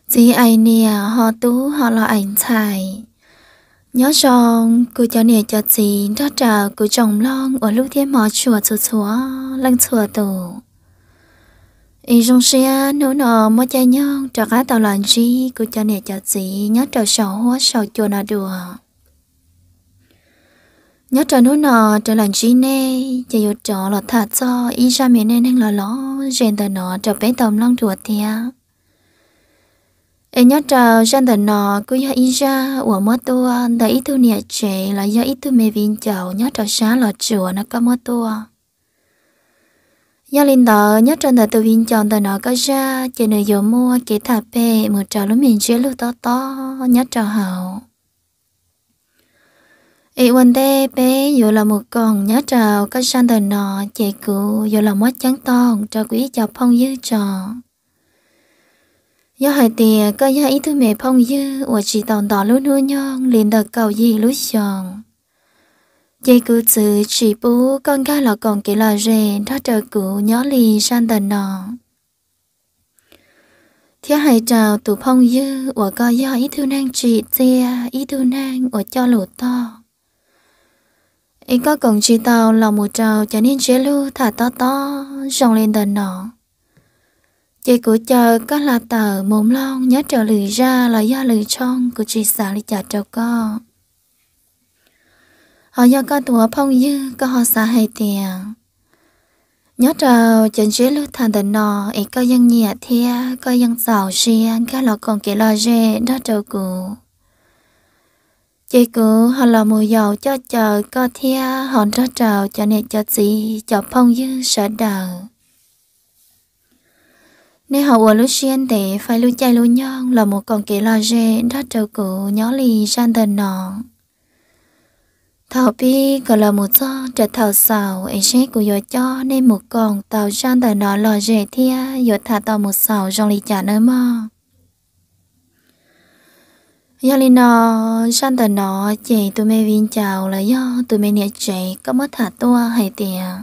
Txiv aim niam ho tub ho los aim ntxhais. Nyob zoo kuv cov niam cov txiv nrog rau kuv tsoom mloog uas hlub thiab hmov tshua txhua txhua leej txhua tus. Es zoo siab hnub no muaj caij nyoog rov qab tau los ntsib kuv cov niam cov txiv nyob rau saum huab saum cua no dua. Nyob rau hnub no rov los ntsib nej ces yuav rov los tham txog ib zaj me neej neeg los lom zem ntawm no rau peb tau mloog dua thiab. Es nyob rau zaj ntawm no kuj yog ib zaj uas muab tuaj ntawm ib tug niam tsev los yog ib tug me viv ncaus nyob rau sab Los Tsuas no koj muab tuaj. Yog li ntawd nyob rau ntawm tus viv ncaus ntawm no koj zaj ces nws yuav muaj kev tham pem mus rau lub me ntsiab lus tob tob nyob rau hauv. Es ua ntej peb yuav los mus koom nyob rau koj zaj ntawm no, ces kuv yuav los muab ceeb toom rau kuv ib co phooj ywg tso. Yog hais tias koj yog ib tug me phooj ywg uas tsis tau ntos lub hnub nyoog li ntawm kaum yim lub xyoos, ces kuv txwv tsis pub koj nkag los koom kev lom zem nrog rau kuv nyob li zaj ntawm no. Thiab hais rau tus phooj ywg uas koj yog ib tug neeg tsim txiaj, ib tug neeg uas coj lus tog, es koj koom tsis tau los mus rau cov niag ntsiab lus tham tob tob zoo li ntawm no, ces kuv caw koj hla tawm mus mloog nyob rau lwm zaj los yog lwm tshooj, kuv tsis xav li cas rau koj. Ho yog koj tus ua phooj ywg koj ho xav hais tias nyob rau cov ntsiab lus tham ntawm no es koj yeej nyiam thiab koj yeej txaus siab nkag los koom kev lom zem nrog rau kuv, ces kuv ho los mus yaum coj caw koj thiab ho nrog rau cov niam cov txiv cov phooj ywg sawv daws, nej ho ua lub siab ntev faib lub caij lub nyoog los mus koom kev lom zem nrog rau kuv nyob li zaj ntawm no. Thaum pib kom los mus txog rau thaum xaus es seb kuv yuav coj nej mus koom tau zaj ntawm no lom zem thiab yuav tham tau mus xaus zoo li cas nawb mog. Yog li no, zaj ntawm no ces tus me viv ncaus los yog tus me niam tsev koj muab tham tuaj hais tias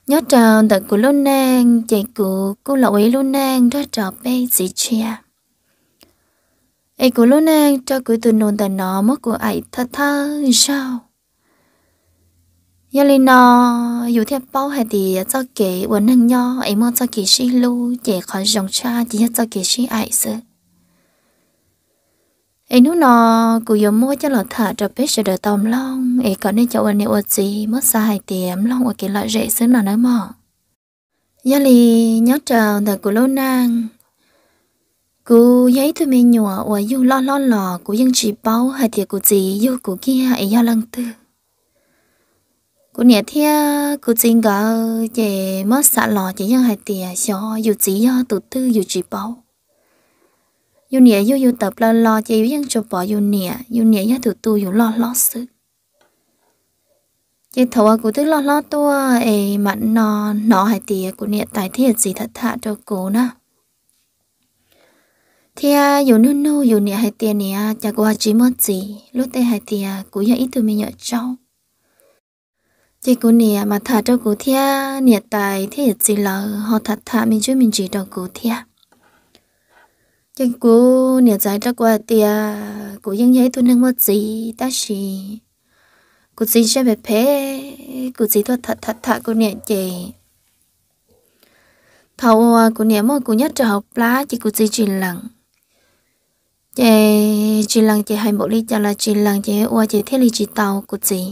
nyob rau ntawm kuv lub neej ces kuv kuj los ua ib lub neej nrog rau peb txiv tshiab. Es kuv lub neej rau kuv tus nus ntawm no muab kuv aim thawj thawj zaug. Yog li no, yus thiaj paub hais tias txoj kev ua neeg nyob es muaj txoj kev sib hlub ces qhov zoo tshaj ces yog txoj kev sib aim xwb. Es hnub no kuv yuav muab coj los tham rau peb sawv daws tau mloog es kom nej cov ua niam ua txiv muab xav hais tias mloog ua kev lom zem xwb no nawb mog. Yog li, nyob rau ntawm kuv lub neej, kuv yog ib tug me nyuam uas yug loj hlob los kuv yeej tsis paub hais tias kuv txiv yug kuv kiag es yog leej twg. Kuv niam thiab kuv txiv nkawd ces muab xam los ces yeej hais tias xyov yus txiv yog tus twg yus tsis paub. Yus niam yug yus tawm plaws los ces yus yeej tsuas pom yus niam, yus niam yog tus tu yus loj hlob xwb. Ces thaum uas kuv twb loj hlob tuaj es mam no hnov hais tias kuv niam tais thiab yawm txiv tham tham rau kuv na. Thiab yus nug nug yus niam hais tias niam, cas kuv ho tsis muaj txiv, luag tej hais tias kuv yog ib tug me nyuam tsaub. Ces kuv niam mas tham rau kuv thiab niam tais thiab yawm txiv lawv ho tham tham me ntsis me ntsis rau kuv thiab. Ces kuv niam txawm hais rau kuv hais tias kuv yeej yog ib tug neeg muaj txiv tab sis kuv txiv siab phem phem, kuv txiv tuaj tham tham tham kuv niam ces thaum uas kuv niam muab kuv nyob rau hauv plab ces kuv txiv tsis lees. Ces tsis lees ces hais npaum li cas los tsis lees ces ua ces thiaj li tsis tau kuv txiv.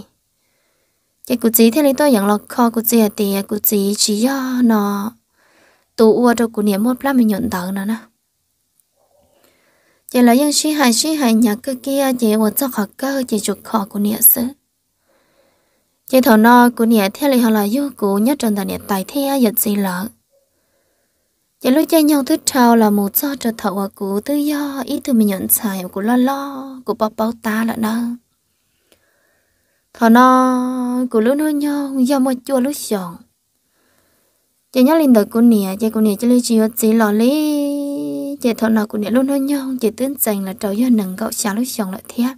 Ces kuv txiv thiaj li tuaj yeem los kho kuv txiv hais tias kuv txiv tsis yog no tus ua rau kuv niam muaj plab me nyuam ntawd no na. Ces lawv yeej sib hais sib hais hnyav kawg kiag ces ua txog qhov kawg ces tsuas kho kuv niam xwb. Ces thaum no kuv niam thiaj li ho los yug kuv nyob rau ntawm niam tais thiab yawm txiv lawv. Ces lub caij nyoog twb dhau los mus txog rau thaum uas kuv twb yog ib tug me nyuam ntxhais uas kuv loj loj kuv paub paub tab lawm nawb. Thaum no kuv lub hnub nyoog yog muaj cuaj lub xyoos. Ces nyob li ntawd kuv niam ces kuv niam cia li tsis yuav txiv los li. Ces thaum no kuv niam lub hnub nyoog ces twb ntxeev los rau yog nees nkaum xya lub xyoos lawm thiab.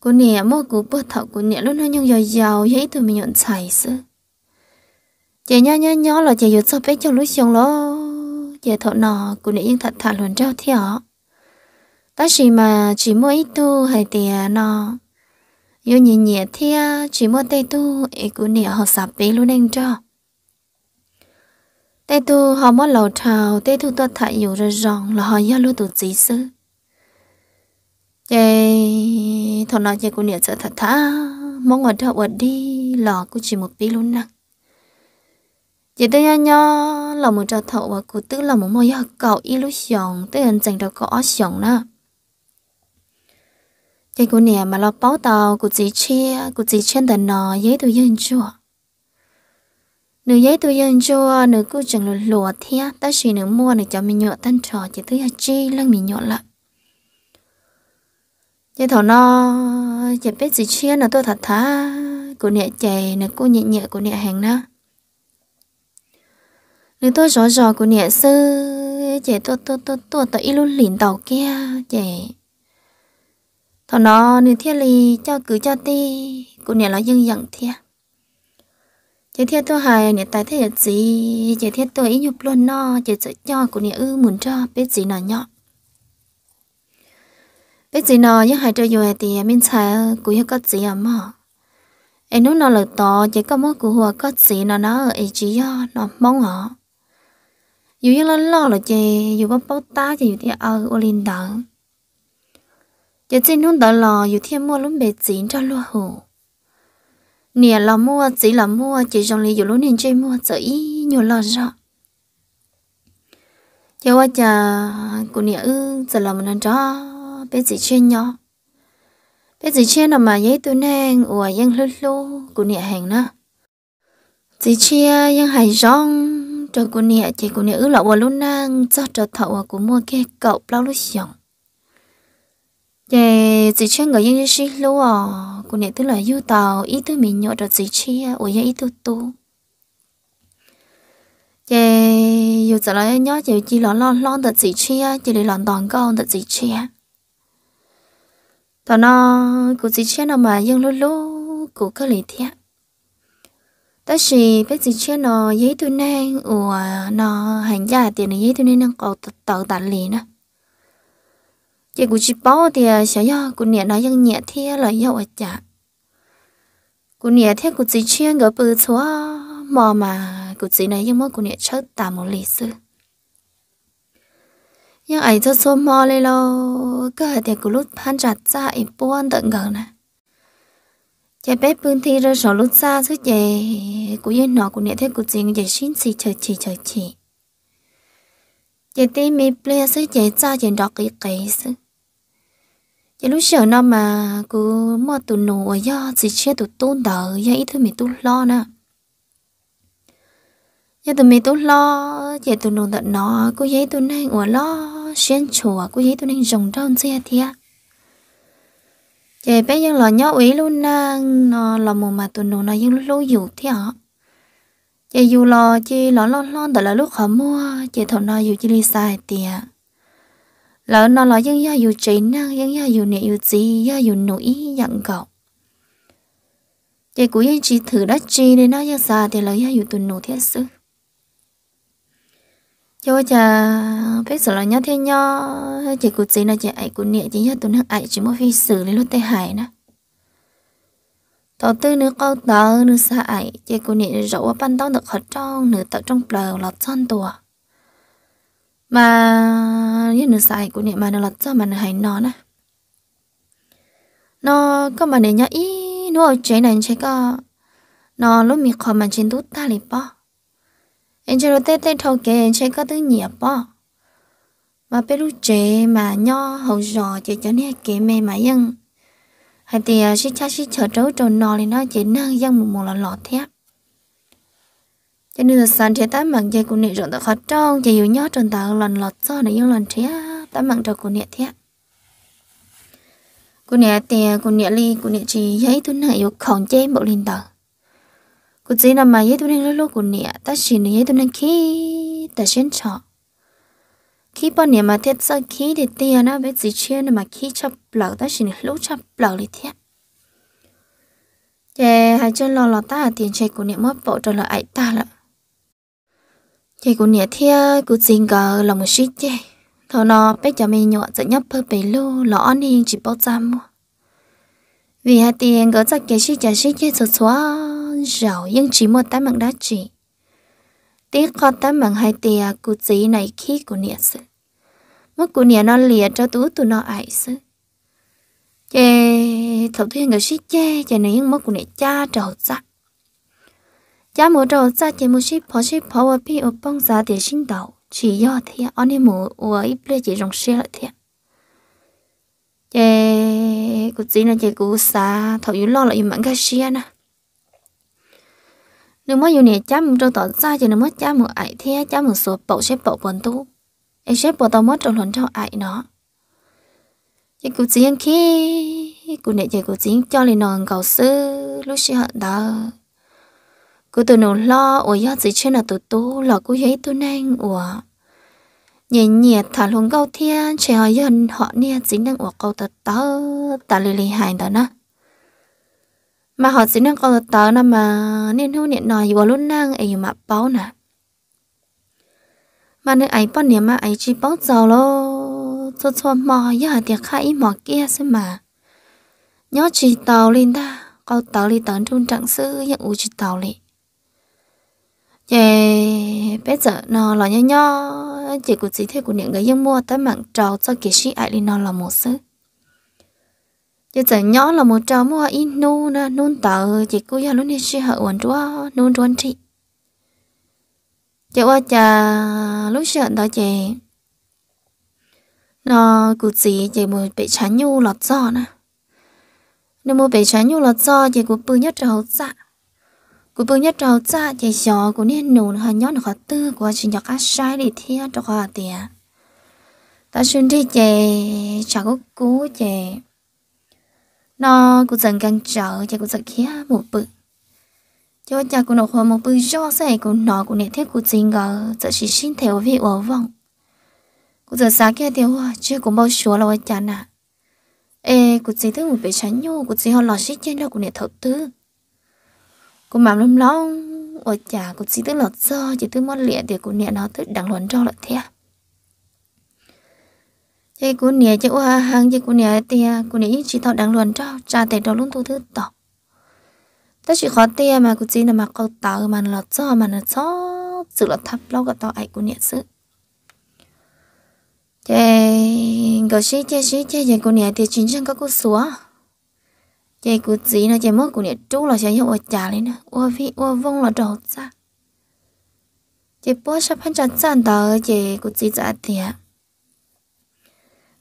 Kuv niam muab kuv puag thaum kuv niam lub hnub nyoog yau yau yog ib tug me nyuam ntxhais xwb. Ces nyob nyob nyob los ces yuav txog peb caug lub xyoo los ces thaum no kuv niam yeej tham tham hluas nraug thiab os. Tab sis mas tsis muaj ib tug hais tias no yuav nyiam nyiam thiab tsis muaj tej tug es kuv niam ho xav pib lub neej nrog. Tej tug ho muab laus dhau, tej tug tuaj tham yus zoo zoo los ho yog luag tus txiv xwb. Ces thaum no ces kuv niam txawm tham tham hmoob ua dog ua dig los kuj tsis mus pib lub neej. Ces twb nyob nyob los mus rau thaum uas kuv twb los mus muaj yog kaum ib lub xyoos, twb yuav ntxeev rau kaum ob xyoos na. Ces kuv niam mas los paub tau kuv txiv tshiab, kuv txiv tshiab ntawm no yog ib tug yawg ntsuag. Nws yog ib tug yawg ntsuag, nws kuj tseem hluas hluas thiab, tab sis nws muaj nws cov me nyuam tag nrho ces twb yog tsib leeg me nyuam lawm. Ces thaum no ces peb txiv tshiab no tuaj tham tham kuv niam ces nws kuj nyiam nyiam kuv niam heev na. Nws tuaj zov zos kuv niam xwb ces tuaj tuaj tuaj tuaj tau ib lub hlis ntau kiag ces thaum no nws thiaj li coj kwv coj tij, kuv niam los yeej yeem thiab. Ces thiaj tuaj hais niam tais thiab yawm txiv, ces thiaj tuaj ib nyuag pluag noj ces txawm coj kuv niam wb mus nrog peb txiv no nyob. Peb txiv no yeej hais rau yus hais tias, me ntxhais, kuv yog koj txiv os mog, es hnub no lawm tod ces koj muab kuv hu ua koj txiv no na, es tsis yog no hmoob os. Yus yeej loj loj lawm ces yus paub paub tab ces yus thiaj aw ua li ntawd. Ces txij hnub ntawd los yus thiaj muaj lub npe txiv nrog luag hu. Niam los muaj, txiv los muaj, ces zoo li yus lub niag ntsej muag txawm ib nyuag loj zog. Ces ua cas kuv niam wb txawm los mus nrog peb txiv tshiab nyob. Peb txiv tshiab no mas yog ib tug neeg uas yeej hlub hlub kuv niam heev na. Txiv tshiab yeej hais zoo rau kuv niam, ces kuv niam wb los ua lub neej txog rau thaum uas kuv muaj kiag kaum plaub lub xyoos. Ces txiv tshiab nkawd yeej sib hlub os, kuv niam twb los yug tau ib tug me nyuam rau txiv tshiab uas yog ib tug tub. Ces yus txawm los nyob ces yus cia li los loj hlob ntawm txiv tshiab, cia li los ntos nkauj ntawm txiv tshiab. Thaum no kuv txiv tshiab no mas yeej hlub hlub kuv kawg li thiab. Tab sis peb txiv tshiab no yog ib tug neeg uas no hais ncaj tias nws yog ib tug neeg neeg qau tawv tas li na. Ces kuv tsis paub tias xyov yog kuv niam no yeej nyiam thiab los yog ua cas. Kuv niam thiab kuv txiv tshiab nkawd pw txhua hmo mas kuv txiv no yeej muab kuv niam tshawb tas mus li xwb. Yeej aim txhua txhua hmo li los kawg hais tias kuv lub phab ntsa txaj es puab ntawm nkawd na. Ces peb pw nthi rau saum lub txaj xwb ces kuv yeej hnov kuv niam thiab kuv txiv ces sib ntxhi chaw chim chaw chim. Ces tib me pliag xwb ces txaj ces nrov qiv qev xwb. Ces lub sij hawm no mas kuv muaj tus nus uas yog txiv tshiab tus tub ntawd yog ib tug me tub hlob na. Yog tus me tub hlob ces tus nus ntawm no kuj yog ib tug neeg uas loj siab ntshua, kuj yog ib tug neeg zoo nraug ntxiag thiab. Ces peb yeej los nyob ua ib lub neej no los mus mas tus nus no yeej hlub hlub yus thiab os. Ces yus los cia li los loj hlob ntawm lawv lub qhov muag, ces thaum no yus cia li xav hais tias lawv no los yeej yog yus tsev neeg, yeej yog yus niam yus txiv, yog yus nus ib yam nkaus. Ces kuv yeej tsis thwm dab tsi li no, yeej xav tias lawv yog yus tus nus thiab xwb. Ces ua cas peb txawm los nyob thiab nyob, ces kuv txiv no ces aim kuv niam ces yog tus neeg aim tsis muaj fij xwm li luag tej hais na. Thaum twg nws qau tawv nws xav aim ces kuv niam zaum ua paj ntaub ntawm qhov rooj, nws tawm rooj plaws los txog ntua. Mas yog nws xav aim kuv niam mas nws los txog mas nws hais no na: No koj mas niam nyob ib hnub hauv tsev na ntshe koj no lub me qhov mas ntshe ntub tag li pob. Es ntshe luag tej tej dhau kev ntshe koj twb nyiam pob. Mas peb lub tsev mas nyob hauv zos ces cov niag kev me mas yeej hais tias sib chab sib chaws rau ub rau no li no ces neeg yeej mus mus los los thiab. Ces nws xav nrhiav teeb meem ces kuv niam zaum ntawm qhov rooj ces yus nyob rau ntawd los nws los txog nws yeej los nrhiav teeb meem rau kuv niam thiab. Kuv niam tias kuv niam li kuv niam tsis yog ib tug neeg yuav khaus nceb npaum li ntawd. Kuv txiv no mas yog ib tug neeg hlub hlub kuv niam tab sis nws yog ib tug neeg khib tas siab ntsho. Khib poj niam mas thiaj txawj khib tiag tiag na, peb txiv tshiab no mas khib tshaj plaws tab sis nws hlub tshaj plaws li thiab. Ces hais tsawg los los tab hais tias ntshe kuv niam muab paum rau lawv aim tag lawm. Ces kuv niam thiab kuv txiv nkawd los mus sib ceg. Thaum no peb cov me nyuam txawm nyob pawg pes lug los ob niag yeej tsis paub txaj muag, vim hais tias nkawd txoj kev sib cav sib ceg txhua txhua zaus yeej tsis muaj teeb meem dab tsi. Tib qho teeb meem hais tias kuv txiv no khib kuv niam xwb, muab kuv niam no liam rau tus ub tus no aim xwb. Ces thaum twg yog nkawd sib ceg ces nws yeej muab kuv niam cab rau hauv txaj. Cab mus rau hauv txaj ces mus sib phov sib phov ua pij ua poog xav tias sib ntaus, tsis yog thiab, ob niag mus ua ib pliag ces zoo siab lawm thiab. Ces kuv txiv no ces kuv xav thaum yus loj los yus mam nkag siab na. Nws muab yus niam cab mus rau tom txaj ces nws muab cab mus aim thiab cab mus xuas paum seb paum puas ntub, es seb puas tau muab rau hluas nraug aim no. Ces kuv txiv yeej khib kuv niam ces kuv txiv yeej coj li no nkaus xwb. Lub sij hawm ntawd kuv tus nus hlob uas yog txiv tshiab no tus tub los kuj yog ib tug neeg uas nyiam nyiam tham hluas nkauj thiab ntshe ho yog hom niag txiv neej uas qau tawv tawv tas li li hais ntawd na. Mas hom txiv neej qau tawv tawv no mas niaj hnub nim no yus ua lub neej es yus mam paub na. Mas nws aim poj niam mas aim tsis paub txaus los txhua txhua hmo yog hais tias qhaj ib hmos kiag xwb mas nyob tsis taus li ntag, qau tawv li tawv nruj nreem xwb yeej ua tsis taus li. Ces peb txawm no los nyob nyob ces kuv txiv thiab kuv niam nkawd yeej muaj teeb meem rau txoj kev sib aim li no los mus xwb. Ces txawm nyob los mus rau muaj ib hnub na, hnub ntawd ces kuj yog lub niag sij hawm uas nruab hnub nruab nrig. Ces ua cas lub sij hawm ntawd ces no kuv txiv ces mus pem tshav nyuj los txog na. Nws mus pem tshav nyuj los txog ces kuv pw nyob rau hauv txaj. Kuv pw nyob rau hauv txaj ces xyov kuv niag nus nws ho nyob nws qhov twg kuv ho tsis nco qab saib li thiab rau qhov hais tias tav su nrig ces tshav kub kub ces no kuv txawm nkees tsawv ces kuv txawm khiav mus pw. Ces ua cas kuv nyuam qhuav mus pw zoj xwb es kuv hnov kuv niam thiab kuv txiv nkawd txawm sib sib nthe ua vij ua vooj. Kuv txawm xav kiag tias ua tsis yog kuv npau suav los ua cas na. Es kuv txiv twb mus pem tshav nyuj, kuv txiv ho los sib ceg nrog kuv niam thaum twg. Kuv mam mloog mloog ua cas kuv txiv twb los txog ces twb muab liam tias kuv niam no twb deev hluas nraug lawm thiab. Ces kuv niam ces ua heev ces kuv niam hais tias kuv niam yeej tsis tau deev hluas nraug, tsa tes rau lub ntuj twb tau. Tab sis qhov tiag mas kuv txiv no mas qau tawv mas nws los txog mas nws txhob txwm los thab plaub kom tau aim kuv niam xwb. Ces nkawd sib ceg sib ceg ces kuv niam tias tsis ntseeg koj kuj xuav. Ces kuv txiv no ces muab kuv niam rub los xyov yog ua cas li na, ua vij ua vooj los rau hauv txaj. Ces puab sab phab ntsa txaj ntawd ces kuv txiv txawm hais tias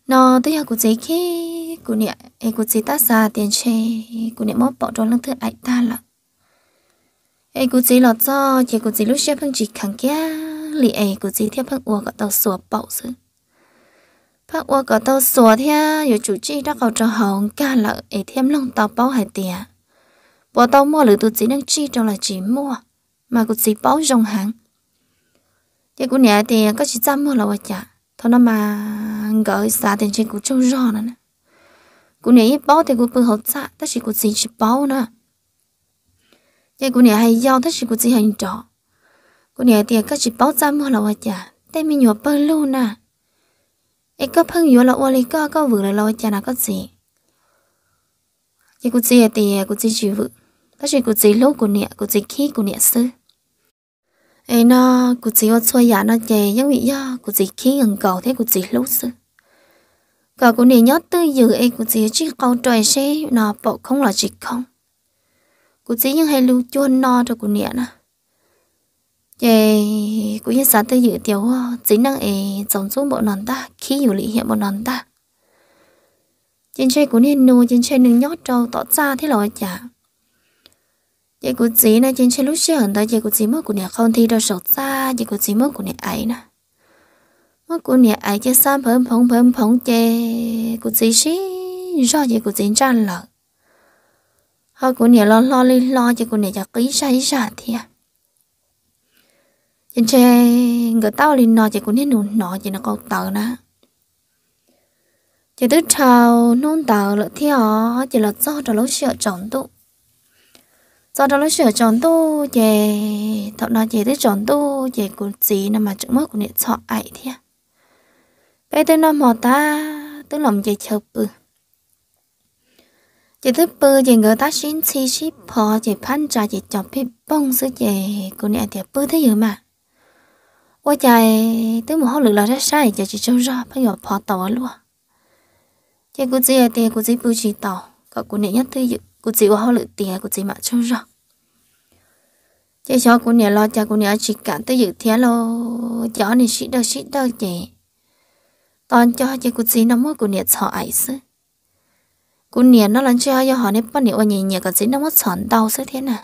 no twb yog kuv txiv khib kuv niam es kuv txiv tab xav tias ntshe kuv niam muab paum rau leej twg aim tag lawm. Es kuv txiv los txog ces kuv txiv lub siab pheej tsis kheev kiag li es kuv txiv thiaj pheej ua kom tau xuas paum xwb. Pheej ua kom tau xuas thiab yuav tsum tsij rab qau rau hauv nkag lawm es thiaj mloog tau paub hais tias puas tau muaj lwm tus txiv neej tsij rau los tsis muaj, mas kuv txiv paub zoo heev. Ces kuv niam hais tias koj tsis txaj muag los ua cas, thaum no mas nkawd xav tias ntshe kuv tsaug zog no na. Kuv niam yeej paub tias kuv pw hauv txaj tab sis kuv txiv tsis paub na. Ces kuv niam hais yau tab sis kuv txiv hais nrov. Kuv niam hais tias koj tsis paub txaj muag los ua cas, tej me nyuam pawg lug na, es koj pheej yuav los ua li koj, koj vwm lawv los ua cas na koj txiv. Ces kuv txiv hais tias kuv txiv tsis vwm, tab sis kuv txiv hlub kuv niam, kuv txiv khib kuv niam xwb. Es no kuv txiv ua txhua yam no ces yeej vim yog kuv txiv khib nkaus thiab kuv txiv hlub xwb. Kom kuv niam nyob twj ywm es kuv txiv yuav tsij qau rau seb no paum khoob los tsis khoob. Kuv txiv yeej hais lus cuag no rau kuv niam na. Ces kuv yeej xav twj ywm tias ua txiv neej es txaus ntxub npaum no ntag, khib yus lim hiam npaum no ntag. Ces ntshe kuv niag nus ces ntshe nws nyob rau tom txaj thiab los ua cas. Ces kuv txiv no ces ntshe lub sij hawm ntawd ces kuv txiv muab kuv niam qhau nthi rau saum txaj ces kuv txiv muab kuv niam aiv na. Muab kuv niam aiv ces xa nphawv nphoov nphawv nphoov ces kuv txiv sib zog ces kuv txiv ntsaj lawm. Ho kuv niam los hlo li hlo ces kuv niam cov qis ib zaj ib zaj thiab. Ces ntshe nkawd tab ua li no ces kuv niag nus hnov ces nws qau tawv na. Ces twb dhau hnub ntawd lawm thiab os, ces los txog rau lub sij hawm tsaus ntuj. Txog rau lub sij hawm tsaus ntuj ces thaum no ces twb tsaus ntuj ces kuv txiv no mas tseem muab kuv niam txhom aim thiab. Peb twb noj hmo tag twb los nce chaw pw. Ces twb pw ces nkawd tab sib ntxhi sib phov ces phab ntsa ces cov pij poog xwb ces kuv niam tias, Pw twj ywm mas, ua cas twb mus hauj lwm los sab sab es cov tsis tsaug zog pheej yuav phov tau ua luaj. Ces kuv txiv hais tias kuv txiv pw tsis tau, kom kuv niam nyob twj ywm, kuv txiv ua hauj lwm tiav kuv txiv mam tsaug zog. Ces xyov kuv niam los cas kuv niam tsis kam twj ywm thiab lauj, ces ob niag sib dawj sib dawj ces tos nco ces kuv txiv no muab kuv niam txhom aim xwb. Kuv niam no los ntshe yog hom niag poj niam uas nyiam nyiam kom txiv neej muab txhom ntau xwb thiab na.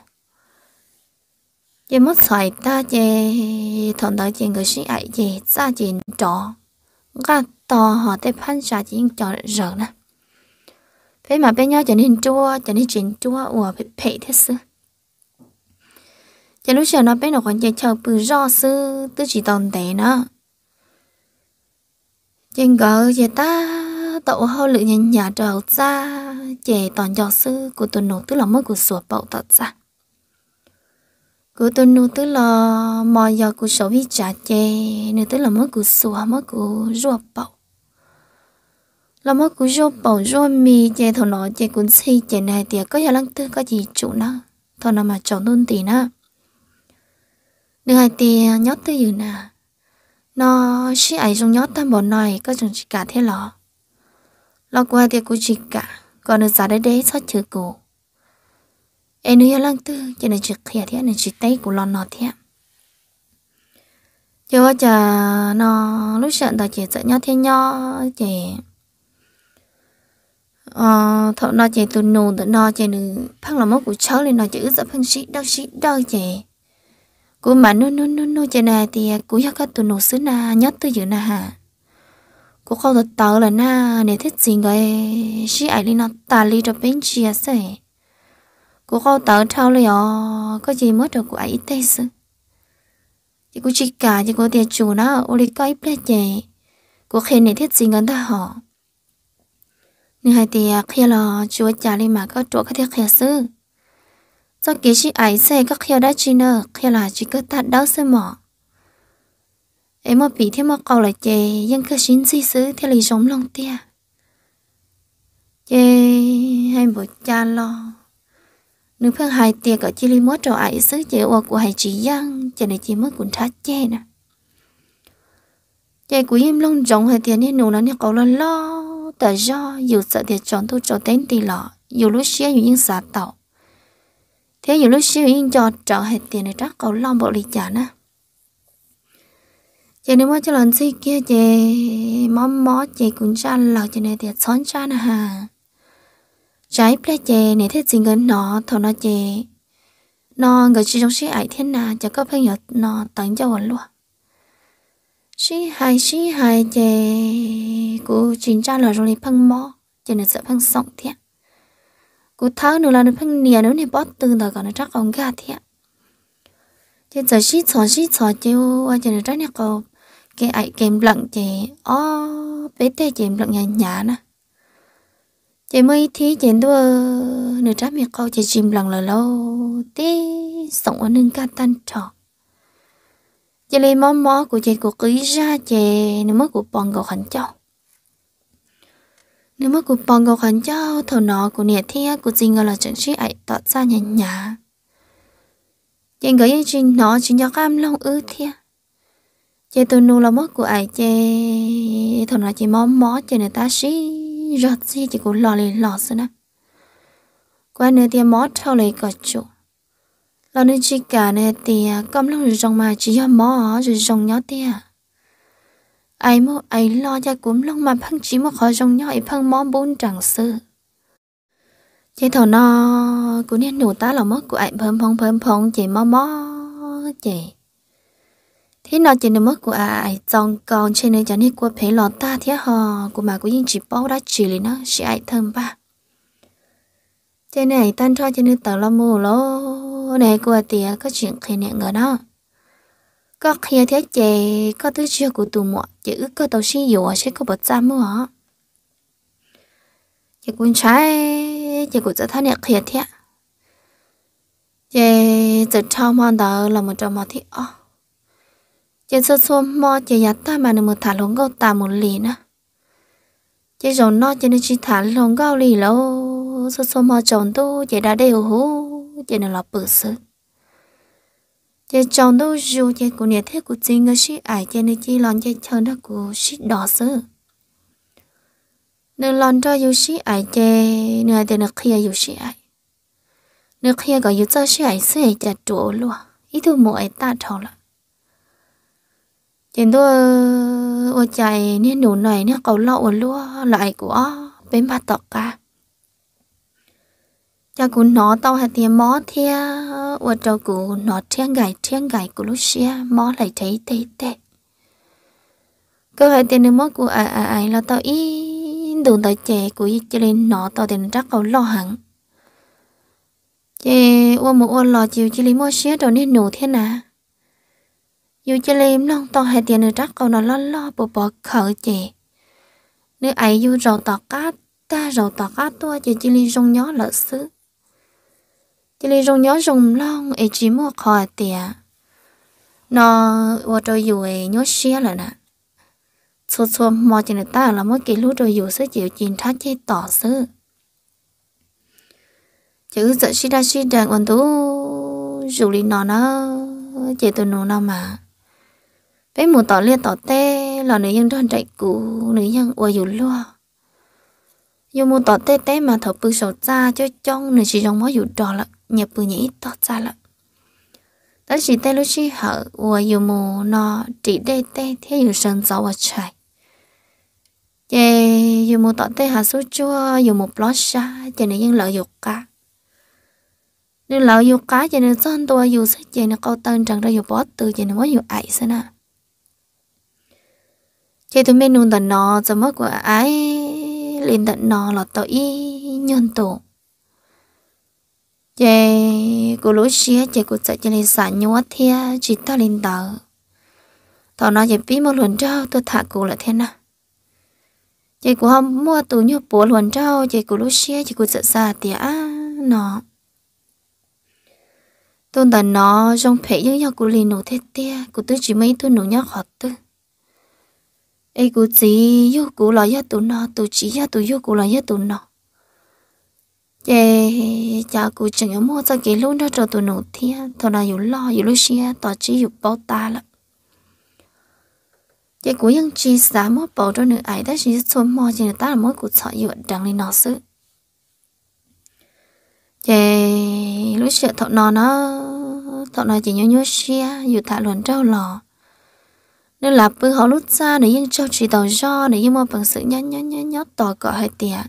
Ces muab txhom aim tag ces thaum ntawd ces nkawd sib aim ces txaj ces nrov nqaj to, ho tej phab ntsa ces yeej co zaws na. Peb mas peb nyob cov niag nruab, cov niag tsev nruab uas phem phem thiab xwb. Ces lub sij hawm no peb nyuam qhuav nce chaw pw zoj xwb twb tsis tau ntev na. Ces nkawd ces tab tom ua hauj lwm hnyav hnyav rau hauv txaj ces tos nco xwb kuv tus nus twb los muab kuv xuas paum tom txaj. Kuv tus nus twb los mos yos kuv saum vij tsav ces nws twb los muab kuv xuas muab kuv zuaj paum. Los muab kuv zuaj paum zuaj mis ces thaum no ces kuv ntxhi ces nws hais tias, Koj yog leej twg koj cia li tsum na. Thaum no mas tsaus ntuj nti na. Nws hais tias, Nyob twj ywm na, no sib aim zoo nyob tag npaum no koj tseem tsis kam thiab los? Los kuv hais tias kuv tsis kam, kom nws txav deb deb txhob chwv kuv. Es nws yog leej twg ces nws tsis qhia thiab nws tsis teb kuv los no thiab. Ces ua cas no lub sij hawm ntawd ces txawm nyob thiab nyob ces thaum no ces tus nus ntawm no ces nws pheej los muab kuv tshawb li no ces wb txawm pheej sib dawj sib dawj ces kuv mam nug nug nug nug ces nws hais tias, Kuv yog koj tus nus xwb na, nyob twj ywm na has. Kuv qau tawv tawv lawm na, niam thiab txiv nkawd sib aim li no tas li rau peb ntsia xwb. Kuv qau tawv dhau li os, koj cia li muab rau kuv aim ib teg xwb. Ces kuv tsis kam ces kuv tias, Tsum na, ua li koj ib pliag ces kuv qhia niam thiab txiv nkawd ntag hos. Nws hais tias, Qhia los tsis ua cas li mas koj ruam koj thiaj qhia xwb. Txoj kev sib aim xwb koj qhia dab tsi na, qhia los tsis kawg tag dawb xwb mos. Es muaj pim thiab muaj qau lawm ces yeej kawg sib ntxig xwb thiaj li zoo mloog tiag. Ces hais npaum cas los nws pheej hais tias kom cia li muab rau aim xwb ces ua kuv hais tsis yeej ces nws cia li muab kuv nrhab ceg na. Ces kuv yeej mloog ntsoov hais tias niag nus no niag qau loj loj tas zog, yus txawm tias tsaus ntuj tsaus teb nti los yus lub siab yus yeej xav tau, thiab yus lub siab yus yeej nco rawv hais tias nws rab qau loj npaum li cas na. Ces nws muab coj los ntxig kiag ces mob mob ces kuv ntsaj lawm ces nws tias, Txhob ntsaj na has, tsam ib pliag ces niam thiab txiv nkawd hnov thaum no ces no nkawd tsis zoo sib aim thiab na, ces koj pheej yuav no tawv ncauj ua luaj. Sib hais sib hais ces kuv tsis ntsaj los zoo li pheej mob ces nws txawm pheej xoom thiab. Kuv thawb nws los nws pheej nias nws lub niag pob tw ntawd kom nws rab qau nkag thiab. Ces txawm sib txhom sib txhom ces ua ces nws rab niag qau, kev aim kev npleem ces ob peb teg ces npleem hnyav hnyav na. Ces muaj ib thib ces ntuj, nws rab me qau ces tsis npleem lawm lauj, tib xoom ua neeg nkag tag nrho. Cia li mob mob kuv ces kuv qw ib zaj ces nws muab kuv pos nkaus qhov ncauj. Nws muab kuv pos nkaus qhov ncauj, thaum no kuv niam thiab kuv txiv nkawd los tseem sib aim tom txaj hnyav hnyav. Ces nkawd yeej tsis hnov tsis nco qab mloog wb thiab. Ces tus nus los muab kuv aim ces thaum no ces mob mob ces nws tab sib zog txig ces kuv hlo li hlo xwb na. Kuv hais nws tias, Mob dhau li kom tsum, los nws tsis kam, nws hais tias, Koj mloog zoo zoo mas tsis yog mob, zoo zoo nyob tiag. Aim mus aim los cas kuv mloog mas pheej tsis muaj qhov zoo nyob es pheej mob npub nrees xwb. Ces thaum no kuv niag nus tab los muab kuv aim nphawv nphoov npawv nphoov ces mob mob ces thib no ces nws muab kuv aim txaus nkaus ntshe nws cov niag kua phev los tag thiab ho, kuv mas kuv yeej tsis paub dab tsi li na, sib aim thawj npaj. Ces nws aim tag nrho ces nws tawm los mus lauj, nws hais kuv hais tias, Koj tsis qhia niam nkawd na, koj qhia thiab ces koj twb tsis yog kuv tus muam ces wb kawg tau sib yuav seb koj puas txaj muag. Ces kuv ntshai, ces kuv txawm thab niam qhia thiab. Ces txawm dhau hmo ntawd los mus rau hmo thib ob, ces txhua txhua hmo ces yav tag mas nws mus tham hluas nkauj tas mus li na. Ces zaum no ces nws tsis tham hluas nkauj li lawm. Txhua txhua hmo tsaus ntuj ces da dej huv huv ces nws los pw xwb. Ces tsaus ntuj zus ces kuv niam thiab kuv txiv nkawd sib aim ces nws cia li los nce chaw nrog kuv sib do xwb. Nws los nrog yus sib aim ces nws hais tias nws qhia yus sib aim. Nws qhia kom yus txawj sib aim xwb es cas ruam ua luaj, ib tug mus es tag dhau lawm. Ces ntuj, ua cas niag nus no niag qau loj ua luaj los aim kuv ob peb npag tom qab. Cas kuv hnov tau hais tias mob thiab ua rau kuv hnov rhiab nkais rhiab nkais kuv lub siab mob hlais rhe ib teg ib teg. Kawg hais tias nws muab kuv aim aim aim los tau ib ntus ntawd ces kuv cia li hnov tau tias nws rab qau loj heev. Ces ua mus ua los ces yus cia li muaj siab rau niag nus thiab na. Yus cia li mloog tau hais tias nws rab qau no loj loj puas pov khawv ces nws aim yus zaum tom qab tag zaum tom qab tuaj ces cia li zoo nyob lawm xwb. Cia li zoo nyob zoo mloog es tsis muaj qhov hais tias no ua rau yus nyuaj siab lawm na. Txhua txhua hmo ces nws tab los muab kev hlub rau yus xwb ces yus cia li nrhab ceg tos xwb. Ces wb txawm sib daj sib deev ua ntu zus li no na. Ces tus nus no mas peb mus tom liaj tom teb los nws yeej nrog nraim kuv, nws yeej ua yus luag. Yus mus tom tej teb mas thaum pw saum txaj coob coob nws tsis zoo muab yus do lawm, nyias pw nyias ib tog txaj lawm. Tab sis tej lub sij hawm uas yus mus no ris dej tej thiab yus sawv ntxov ua tshais, ces yus mus tom tej hav xub tsuag, yus mus plob sab ces nws yeej lawv yus qab. Nws lawv yus qab ces nws txog ntua yus xwb ces nws qau taw nrees rau yus pob tw ces nws muab yus aim xwb na. Ces tus me nus ntawm no txawm muab kuv aim li ntawm no los tau ib nyuag ntu. Ces kuv lub siab ces kuv txawm cia li xam nyuaj thiab tsis tag li ntawd. Thaum no ces pib muaj hluas nraug tuaj tham kuv lawm thiab na. Ces kuv ho muaj tus nyuag puav hluas nraug ces kuv lub siab ces kuv txawm xav tias ab no tus ntawm no zoo phem yeej yog kuv li nus tiag tiag, kuv twb tsis muaj ib tug nus nyob qhov twg. Es kuv txiv yug kuv los yog tus no, tus tsis yog tus yug kuv los yog tus no. Ces cas kuv tseem yuav muaj txoj kev hlub nrog rau tus nus thiab. Thaum no yus loj yus lub siab tos tsib yus paub tas lawm. Ces kuv yeej tsis xav muab paus rau nws aim tab sis txhua hmo ces nws tab los muab kuv txhom yuam deev li no xwb. Ces lub sij hawm thaum no na, thaum no ces nyuaj nyuaj siab yus tham hluas nraug los nws lam pw hauv lub txaj nws yeej tsaug tsis tau zog, nws yeej muaj peev xwm nyob nyob nyob tos kom hais tias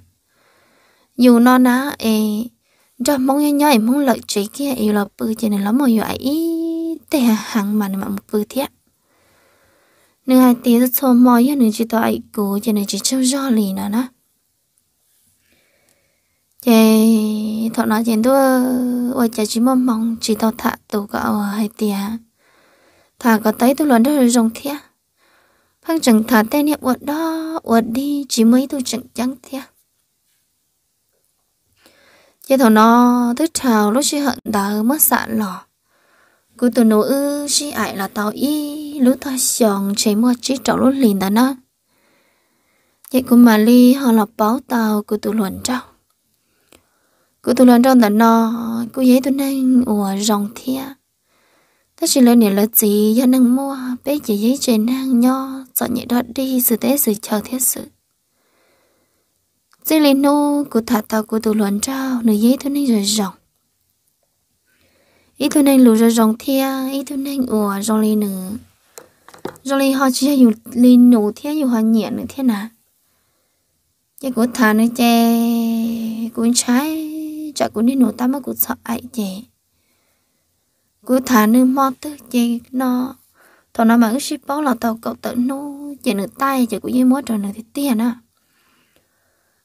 yus no na es nrog Hmoob nyob nyob es Hmoob lawm tsev kiag es yus los pw ces nws los muab yus aim ib teg heev mas nws mam mus pw thiab. Nws hais tias txhua hmo yog nws tsis tau aim kuv ces nws tsis tsaug zog li no na. Ces thaum no ces ntuj, ua cas tsis muaj hmoo tsis tau tham tus kom hais tias tham kom tau ib tug hluas nraug zoo thiab. Pheej tseem tham tej niag ua dog ua dig tsis muaj ib tug tseem ceeb thiab. Ces thaum no twb dhau lub sij hawm ntawd muab xam los, kuv tus nus wb sib aim los tau ib lub tog xyoo ntshe muaj tsib rau lub hlis ntawd na. Ces kuv mam li ho los paub tau kuv tus hluas nraug. Kuv tus hluas nraug ntawm no kuj yog ib tug neeg uas zoo thiab, tab sis lawv niam lawv txiv yog neeg muaj, peb ces yog ib tsev neeg nyob txom nyem dog dig xwm teb xwm chaw thiab xwb. Txij li hnub kuv tham tau kuv tus hluas nraug, nws yog ib tug neeg zoo zoo, ib tug neeg lus zoo zoo thiab ib tug neeg uas zoo li nws, zoo li ho tsis yog yus li nus thiab yus ho nyiam nws thiab na. Ces kuv tham nws ces kuv ntshai tsam kuv niag nus tab muab kuv txhom aim ces kuv tham nws hmo twg ces no, thaum no mas wb sib paub los tau kaum tawm hnub ces nws taij ces kuv yeej muab rau nws tiag tiag na.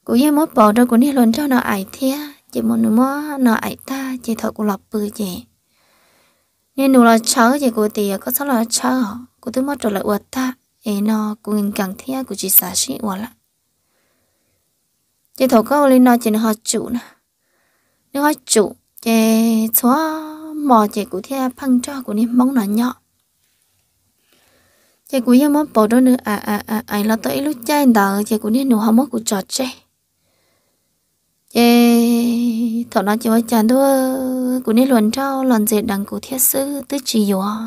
Kuv yeej muab paus rau kuv niag hluas nraug no aim thiab ces mus nws muab no aim tag ces thaum kuv los pw ces niag nus los tshawb ces kuv tias koj txhob los tshawb os, kuv twb muab rau lawv ua tag es no kuv nkees nkees thiab kuv tsis xav sib ua lawm. Ces thaum koj ua li no ces nws ho tsum na, nws ho tsum ces txhua hmo ces kuv thiaj pheej nrog kuv niag hmoob no nyob. Ces kuv yeej muab pauv rau nws ais los tau ib lub caij ntawd ces kuv niag nus ho muab kuv tso tseg. Ces thaum no ces ua cas ntuj, kuv niag hluas nraug los ntxias deev kuv thiab xwb twb tsis yuav.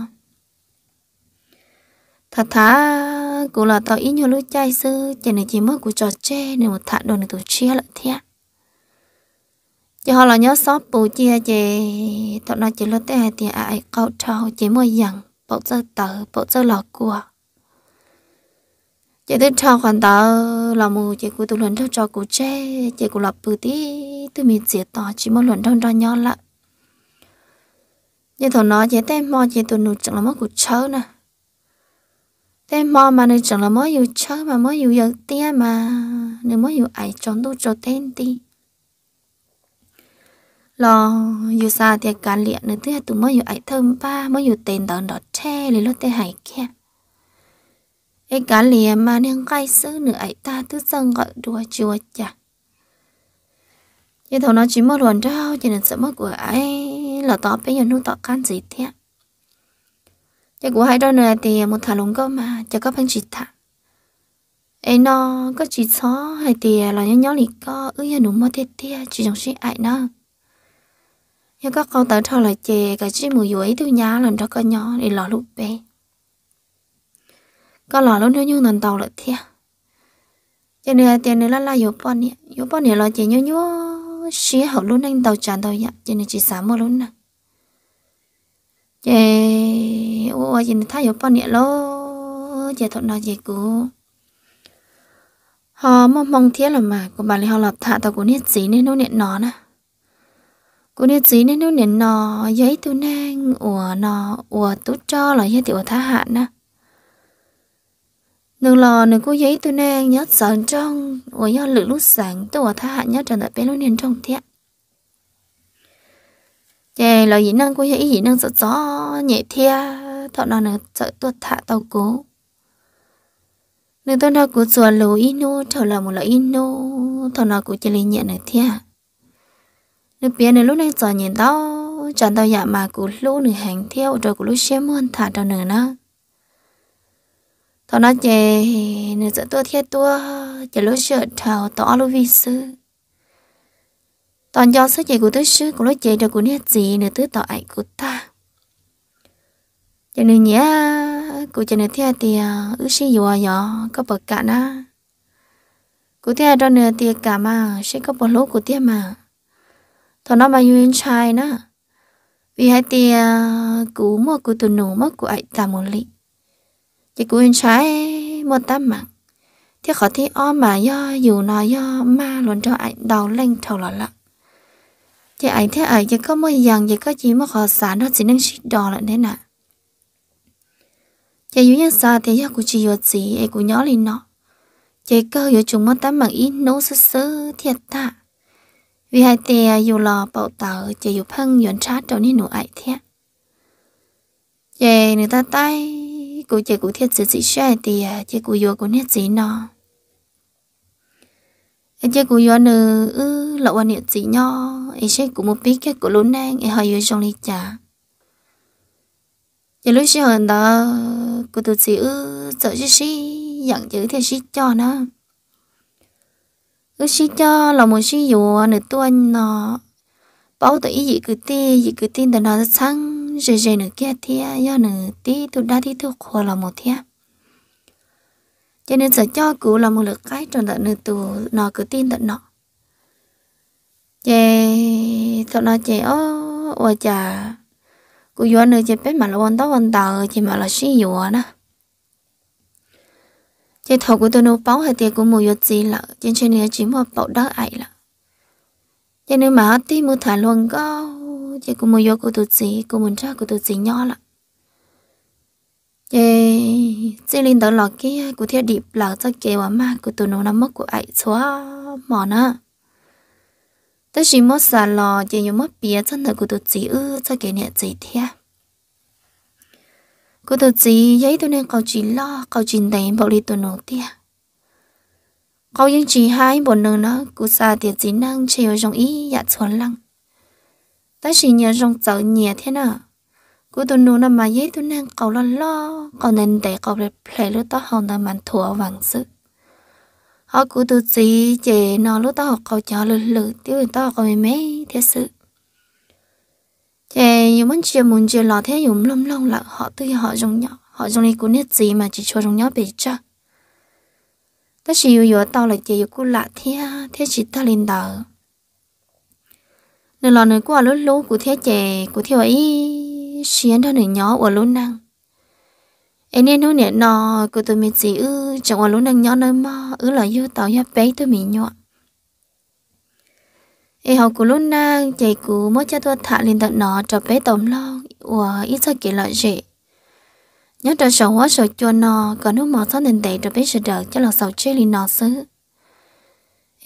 Tham tham kuv los tau ib nyuag lub caij xwb ces nws cia muab kuv tso tseg, nws mus tham dua nws tus tshiab lawm thiab. Ces ho los nyob xob pus cia ces thaum no ces luag tej hais tias ais qaug dhau ces muaj yees, paum txawj tawv paum txawj los kua. Ces twb dhau qhov ntawd los mus ces kuv tus hluas nraug tso kuv tseg ces kuv los pw tib tug me txiav to tsis muaj hluas nraug nrog nyob lawm. Ces thaum no ces tej hmo ces tus nus tseem los muab kuv tshawb na. Tej hmo mas nws tseem los muab yus tshawb mas muab yus yaws tiab mas nws muab yus ais tsaus ntuj tsaus teb nti. Los yus xav tias kav liam, nws twb yog tus muab yus ais thawj npaj, muab yus tes ntawd nrov rhe li luag tej hais kiag. Es kav liam mas niag nqaij xwb nws ais tag twb txawj nqawm dua tsis ua cas. Ces thaum no tsis muaj hluas nraug ces nws txawm muab kuv ais los tau peb nyuag hnub tom qab ntxiv thiab. Ces kuv hais rau nws hais tias mus tham hluas nkauj mas ces koj pheej tsis tham. Es no koj tsis txhob hais tias los nyob nyob li koj, wb yog nus muag tiag tiag tsis zoo sib ais na. Yog koj qau tawv dhau lawm ces kav tsij mus yuav ib tug nyab los nrog koj nyob li los hlub peb. Koj los lub hnub nyoog ntau ntau lawm thiab. Ces nws hais tias nws laj laj yuav poj niam, yuav poj niam los ces nyuaj nyuaj siab hauv lub neej ntau tsav ntau yam ces nws tsis xav muaj lub neej. Ces ua ua ces nws thab yuav poj niam lawm ces thaum no ces kuv ho muaj hmoo thiab los mas kuv mam li ho los tham tau kuv niag txiv niaj hnub niam no na. Kuv niag txiv niaj hnub niam no yog ib tug neeg uas no ua tub rog los yog tias ua thab ham na. Nws los nws kuj yog ib tug neeg nyob txawv nroog uas yog lwm lub xeev tuaj ua thab ham nyob rau ntawm peb lub niag nroog thiab. Ces lawv yim neej kuj yog ib yim neej txom txom nyem thiab, thaum no nws txawm tuaj tham tau kuv. Nws tuaj nrog kuv txuas lus ib hnub dhau los mus lawm ib hnub, thaum no kuv cia li nyiam nws thiab. Nws piav nws lub neej txom nyem ntau tsav ntau yam mas kuv hlub nws heev thiab ua rau kuv lub siab muag nthav rau nws na. Thaum no ces nws txawm tuaj thiab tuaj, ces lub sij hawm dhau tau ob lub vij xwb. Tos nco xwb ces kuv twb swb kuv lub cev rau kuv niag txiv, nws twb tau aim kuv tag. Ces nws nyiam kuv ces nws thiaj tias wb sib yuav yog koj puas kam na. Kuv thiaj hais rau nws tias kam mas, seb koj puas hlub kuv tiag mas. Thaum no mas yus ntshai na, vim hais tias kuv muaj kuv tus nus muab kuv aim tas mus li. Ces kuv ntshai muaj tab meeg, thiab qhov thib ob mas yog yus no yog mag hluas nraug aim ntau leej dhau los lawm. Ces aim thiab aim ces koj muaj yees ces koj cia muaj qhov xav nrog txiv neej sib do lawm thiab na. Ces yus yeej xav tias yog kuv tsis yuav txiv es kuv nyob li no, ces kawg yuav tsum muaj tab meeg ib hnub xwb xwb thiaj tag. Vim hais tias yus los paum tawv ces yus pheej yuav nrhab rau niag nus aim thiab. Ces nws tab taib kuv ces kuv thiaj txiav txim siab hais tias ces kuv yuav kuv niag txiv no. Es ces kuv yuav nws wb los ua niam txiv nyob es seb kuv mus pib kiag kuv lub neej es ho yuav zoo li cas. Ces lub sij hawm ntawd kuv tus txiv wb txawm sib sib yeem ces wb thiaj sib coj na. Wb sib coj los mus sib yuav, nws tuaj no paub tau ib yim kwv tij, yim kwv tij ntawm no txheeb ze ze nws kiag thiab yog nws tib tug dab tib tug qhua los mus thiab. Ces nws txawm coj kuv los mus lwm qaib rau ntawm nws tus no kwv tij ntawm no. Ces thaum no ces o, ua cas kuv yuav nws ces peb mam los ua ntaub ua ntawv ces mam los sib yuav na. Ces thaum kuv tus nus paub hais tias kuv mus yuav txiv lawm ces ntshe nws yuav tsis muaj paum dawb aim lawm. Ces nws mam ho tig mus tham hluas nkauj ces kuv mus yuav kuv tus txiv, kuv mus nrog kuv tus txiv nyob lawm. Ces txij li ntawd los kiag kuv thiaj dim plaws txoj kev uas mag kuv tus nus no muab kuv aim txhua hmo na. Tab sis muab xav los ces yuav muab piav txog ntawm kuv tus txiv wb txoj kev niam txiv thiab. Kuv tus txiv yog ib tug neeg qau tsis loj qau tsis ntev npaum li tus nus tiag. Qau yeej tsis haib npaum nws na, kuv xav tias txiv neej ntshe yuav zoo ib yam txhua leej. Tab sis nyias zoo txawv nyias thiab na. Kuv tus nus no mas yog ib tug neeg qau loj loj, qau ntev ntev, qau ple ple, lub taub hau ntawd mas nthuav vees xwb. Ho kuv tus txiv ces no lub taub hau qau cov lwm lwm, twb yog taub hau qau me me thiab xwb. Ces yus muab ntsia mus ntsia los thiab yus mloog mloog lawm hom twb yog hom zoo nyob, hom zoo li kuv niag txiv mas tsis tshua zoo nyob pes tsawg. Tab sis yus yuav tau lawm ces yus kuj lam thiab, thiab tsis tag li ntawd, nws los nws kuj ua lub hlub kuv thiab ces kuv thiaj ua ib siab nrog nws nyob ua lub neej. Es niaj hnub nim no kuv tus me txiv wb tseem ua lub neej nyob nawb mog, wb los yug tau yog peb tug me nyuam. Es hauv kuv lub neej ces kuv muab coj tuaj tham li ntawm no rau peb tau mloog ua ib txoj kev lom zem nyob rau saum huab saum cua no, kom hnub hmo txhob ntev ntev rau peb sawv daws coj los xaus tseg li no xwb.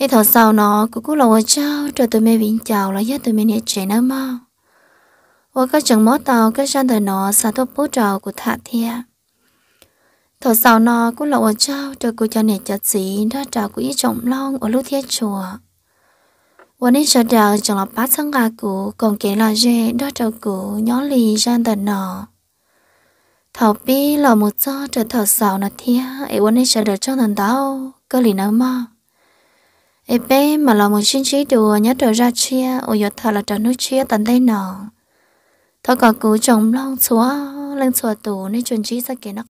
Es thaum xaus no kuv kuj los ua tsaug rau tus me viv ncaus los yog tus me niam tsev nawb mog, uas koj tseem muab tau koj zaj ntawm no xa tuaj pub rau kuv tham thiab. Thaum xaus no kuj los ua tsaug rau kuv cov niam cov txiv nrog rau kuv ib tsoom mloog ua hlub thiab tshua, uas nej sawv daws tseem los pab txhawb nqa kuv koom kev lom zem nrog rau kuv nyob li zaj ntawm no. Thaum pib los mus txog rau thaum xaus no thiab es ua nej sawv daws tsaug ntau ntau kawg li nawb mog. Es peb mam los mus sib ntsib dua nyob rau zaj tshiab uas yuav tham los rau hnub tshiab tom ntej no. Thov kom kuv tsoom mloog txhua leej txhua tus nej tsuas ntsib txoj kev noj